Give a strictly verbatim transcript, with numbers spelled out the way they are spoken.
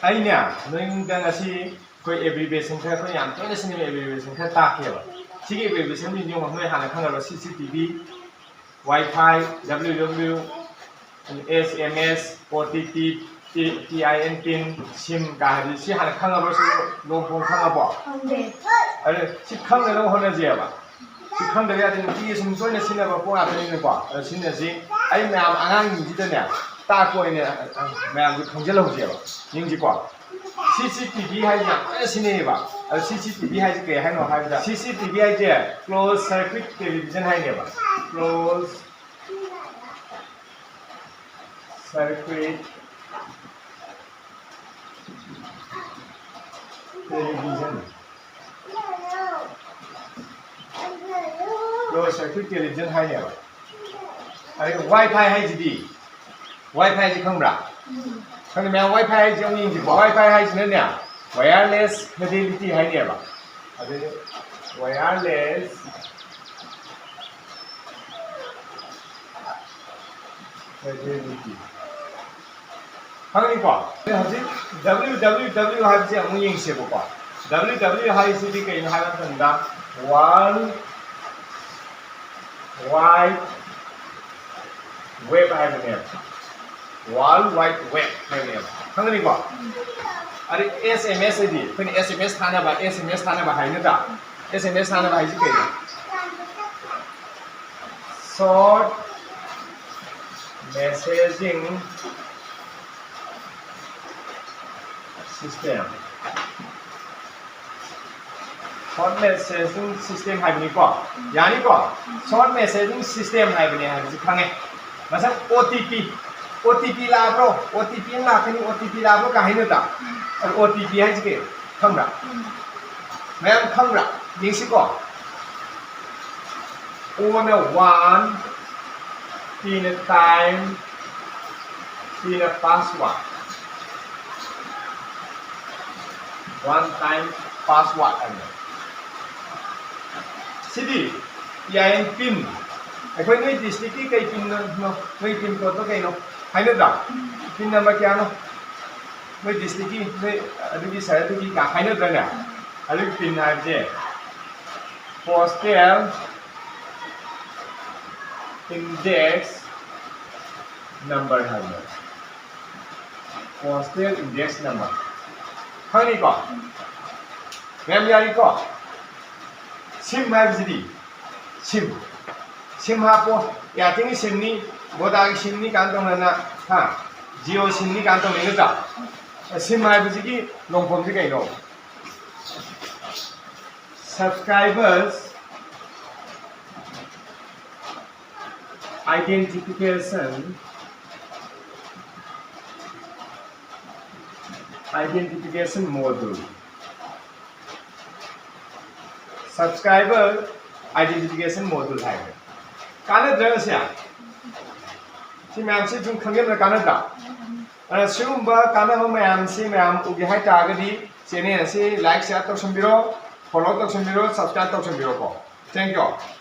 ꯑꯩꯅꯦ ꯅꯣꯏꯗ ꯉꯁꯤ ꯑꯩꯈꯣꯏ ꯑꯦꯕ꯭ꯔꯤꯕꯦꯁꯟ ꯈꯔ, ꯑꯩꯈꯣꯏ ꯌꯥꯝ ꯇꯣꯏꯅ ꯁꯤꯖꯤꯟꯅꯕ ꯑꯦꯕ꯭ꯔꯤꯕꯦꯁꯟ ꯈꯔ ꯇꯥꯛꯀꯦꯕ꯫ ꯁꯤꯒꯤ ꯑꯦꯕ꯭ꯔꯤꯕꯦꯁꯟꯁꯤꯡꯁꯦ ꯌꯦꯡꯉꯣ, ꯅꯣꯏ ꯍꯥꯟꯅ ꯈꯪꯉꯕ ꯁꯤ C T V, wifi, W W, S M S, O T P, T I N pin, sim ꯀꯥ ꯍꯥꯏꯕꯁꯤ ꯁꯤ ꯍꯥꯟꯅ ꯈꯪꯉꯕ꯭ꯔꯣ? ꯁꯤ ꯂꯣꯡ ꯐꯣꯡ ꯈꯪꯉꯕꯣ? ꯈꯪꯗꯦ꯫ ꯑꯗꯨ ꯁꯤ ꯈꯪꯅꯅꯕ ꯍꯣꯠꯅꯁꯦꯕ꯫ ꯁꯤ ꯈꯪꯗꯕ ꯌꯥꯗꯦ꯫ ꯅꯨꯡꯇꯤꯒꯤ ꯁꯨꯝ ꯇꯣꯏꯅ ꯁꯤꯖꯤꯟꯅꯕ ꯄꯣꯠ ꯉꯥꯛꯇꯅꯤꯅꯀꯣ꯫ ꯑꯗꯨ ꯁꯤꯖꯤꯟꯅꯁꯤ꯫ ꯑꯩ ꯃꯌꯥꯝ ꯑꯉꯥꯡꯁꯤꯡꯁꯤꯗꯅꯦ ꯇꯥꯛꯄ ꯑꯣꯏꯅ, ꯑ, ꯃꯌꯥꯝꯁꯨ ꯈꯪꯖꯤꯜꯍꯧꯁꯦꯕ꯫ ꯌꯦꯡꯁꯤꯀꯣ꯫ ꯁꯤ ꯁꯤ ꯇꯤ ꯚꯤ ꯍꯥꯏꯁꯦ ꯌꯥꯝ ꯇꯣꯏꯅ ꯁꯤꯖꯤꯟꯅꯩꯌꯦꯕ꯫ ꯑꯗꯣ ꯁꯤ ꯁꯤ ꯇꯤ ꯚꯤ ꯍꯥꯏꯁꯦ ꯀꯩ ꯍꯥꯏꯅꯣ ꯍꯥꯏꯕꯗ, ꯁꯤ ꯁꯤ ꯇꯤ ꯚꯤ ꯍꯥꯏꯁꯦ ꯀ꯭ꯂꯣꯖ ꯁꯔꯀ꯭ꯌꯨꯠ ꯇꯦꯂꯤꯚꯤꯖꯟ ꯍꯥꯏꯅꯦꯕ꯫ Close circuit television. Close circuit television ꯍꯥꯏꯅꯦꯕ꯫ ꯑꯗꯩ ꯋꯥꯏ ꯐꯥꯏ ꯍꯥꯏꯁꯤꯗꯤ, ꯋꯥꯏ ꯐꯥꯏꯁꯤ ꯈꯪꯕ꯭ꯔꯥ? ꯈꯪꯗꯦ ꯃꯌꯥꯝ, ꯋꯥꯏ ꯐꯥꯏ ꯍꯥꯏꯁꯤ ꯑꯃꯨꯛ ꯌꯦꯡꯁꯤꯀꯣ꯫ ꯋꯥꯏ ꯐꯥꯏ ꯍꯥꯏꯁꯤꯅꯅꯦ ꯋꯥꯌꯔꯂꯦꯁ ꯐꯤꯗꯦꯂꯤꯇꯤ ꯍꯥꯏꯅꯦꯕ꯫ ꯑꯗꯨꯗꯤ ꯋꯥꯌꯔꯂꯦꯁ ꯐꯤꯗꯦꯂꯤꯇꯤ꯫ ꯈꯪꯉꯅꯤꯀꯣ? ꯑꯗꯨ ꯍꯧꯖꯤꯛ ꯗꯕ꯭ꯂꯤꯎ ꯗꯕ꯭ꯂꯤꯎ ꯗꯕ꯭ꯂꯤꯎ ꯍꯥꯏꯕꯁꯦ ꯑꯃꯨꯛ ꯌꯦꯡꯁꯦꯕꯀꯣ꯫ ꯗꯕ꯭ꯂꯤꯎ ꯗꯕ꯭ꯂꯤꯎ ꯍꯥꯏꯁꯤꯗꯤ ꯀꯩꯅꯣ ꯍꯥꯏꯕ ꯃꯇꯝꯗ, ꯋꯥꯔꯜ ꯋꯥꯏꯗ ꯋꯦꯕ ꯍꯥꯏꯕꯅꯦꯕ꯫ ꯋꯥꯔꯜ ꯋꯥꯏꯗ ꯋꯦꯕ ꯍꯥꯏꯕꯅꯦꯕ꯫ ꯈꯪꯒꯅꯤꯀꯣ? ꯑꯗꯩ ꯑꯦꯁ ꯑꯦꯝ ꯑꯦꯁ ꯍꯥꯏꯗꯤ ꯑꯩꯈꯣꯏꯅ ꯑꯦꯁ ꯑꯦꯝ ꯑꯦꯁ ꯊꯥꯅꯕ, ꯑꯦꯁ ꯑꯦꯝ ꯑꯦꯁ ꯊꯥꯅꯕ ꯍꯥꯏ ꯅꯠꯇ꯭ꯔꯥ? ꯑꯦꯁ ꯑꯦꯝ ꯑꯦꯁ ꯊꯥꯅꯕ ꯍꯥꯏꯁꯤ ꯀꯩꯅꯣ? Short messaging system. Short messaging system ꯍꯥꯏꯕꯅꯤꯀꯣ꯫ ꯌꯥꯅꯤꯀꯣ? ꯁꯣꯔꯠ ꯃꯦꯁꯦꯖꯤꯡ ꯁꯤꯁꯇꯦꯝ ꯍꯥꯏꯕꯅꯦ ꯍꯥꯏꯕꯁꯤ ꯈꯪꯉꯦ꯫ ꯃꯊꯪ ꯑꯣ ꯇꯤ ꯄꯤ꯫ ꯑꯣ ꯇꯤ ꯄꯤ ꯂꯥꯛꯄ꯭ꯔꯣ? ꯑꯣ ꯇꯤ ꯄꯤ ꯑꯃ ꯂꯥꯛꯀꯅꯤ, ꯑꯣ ꯇꯤ ꯄꯤ ꯂꯥꯛꯄ꯭ꯔꯣ ꯀꯥ ꯍꯥꯏꯅꯗ꯭ꯔꯥ? ꯑꯗꯨ ꯑꯣ ꯇꯤ ꯄꯤ ꯍꯥꯏꯁꯤ ꯀꯩ? ꯈꯪꯕ꯭ꯔꯥ? ꯃꯌꯥꯝ ꯈꯪꯕ꯭ꯔꯥ? ꯌꯦꯡꯁꯤꯀꯣ꯫ ꯑꯣꯅ ꯋꯥꯟ, ꯄꯤꯅ ꯇꯥꯏꯝ, ꯄꯤꯅ ꯄꯥꯁꯋꯥꯔꯗ꯫ ꯋꯥꯟ ꯇꯥꯏꯝ ꯄꯥꯁꯋꯥꯔꯗ ꯍꯥꯏꯕꯅꯦ꯫ ꯁꯤꯗꯤ ꯇꯤ ꯑꯥꯏ ꯑꯦꯟ ꯄꯤꯟ꯫ ꯑꯩꯈꯣꯏ ꯅꯣꯏ ꯗꯤꯁꯇ꯭ꯔꯤꯛꯀꯤ ꯀꯩ ꯄꯤꯟꯅꯣ? ꯅꯣꯏ ꯄꯤꯟ ꯀꯣꯗꯇꯣ ꯀꯩꯅꯣ? ꯍꯥꯏꯅꯗ꯭ꯔꯥ? ꯄꯤꯟ ꯅꯝꯕꯔ ꯀꯌꯥꯅꯣ? ꯑꯩꯈꯣꯏ ꯗꯤꯁꯇ꯭ꯔꯤꯛꯀꯤ ꯅꯣꯏ ꯑꯗꯨꯒꯤ ꯁꯥꯏꯠ ꯑꯗꯨꯒꯤ ꯀꯥ ꯍꯥꯏꯅꯗ꯭ꯔꯅꯦ? ꯑꯗꯨꯒꯤ ꯄꯤꯟ ꯍꯥꯏꯕꯁꯦ postal index number ꯍꯥꯏꯕꯅꯦ꯫ Postal index number ꯈꯪꯅꯤꯀꯣ? ꯃꯌꯥꯝ ꯌꯥꯔꯤꯀꯣ? ꯁꯤꯝ ꯍꯥꯏꯕꯁꯤꯗꯤ ꯁꯤꯝ ꯁꯤꯝ ꯍꯥꯞꯄꯣ꯫ ꯑꯦꯌꯥꯔꯇꯦꯜꯒꯤ ꯁꯤꯝꯅꯤ, ꯚꯣꯗꯥꯒꯤ ꯁꯤꯝꯅꯤ ꯀꯥꯏꯅ ꯇꯧꯅꯅ, ꯍꯥ, ꯖꯤꯑꯣ ꯁꯤꯝꯅꯤ ꯀꯥꯏꯅ ꯇꯧꯅꯩ ꯅꯠꯇ꯭ꯔꯥ? ꯁꯤꯝ ꯍꯥꯏꯕꯁꯤꯒꯤ ꯂꯣꯡꯐꯝꯁꯤ ꯀꯩꯅꯣ? Subscribers identification identification module, subscriber identification module ꯍꯥꯏꯕ꯫ ꯀꯥꯟꯅꯗ꯭ꯔꯥ ꯁꯤ? ꯁꯤ ꯃꯌꯥꯝꯁꯤ ꯁꯨꯝ ꯈꯪꯖꯤꯟꯕ ꯀꯥꯟꯅꯗ꯭ꯔꯥ? ꯑꯗꯨꯅ ꯁꯤꯒꯨꯝꯕ ꯀꯥꯟꯅꯕ ꯃꯌꯥꯝꯁꯤ ꯃꯌꯥꯝ ꯎꯒꯦ ꯍꯥꯏꯇꯥꯔꯒꯗꯤ channel ꯑꯁꯤ like, share ꯇꯧꯁꯟꯕꯤꯔꯣ, follow ꯇꯧꯁꯟꯕꯤꯔꯣ, subscribe ꯇꯧꯁꯟꯕꯤꯔꯣꯀꯣ꯫ Thank you.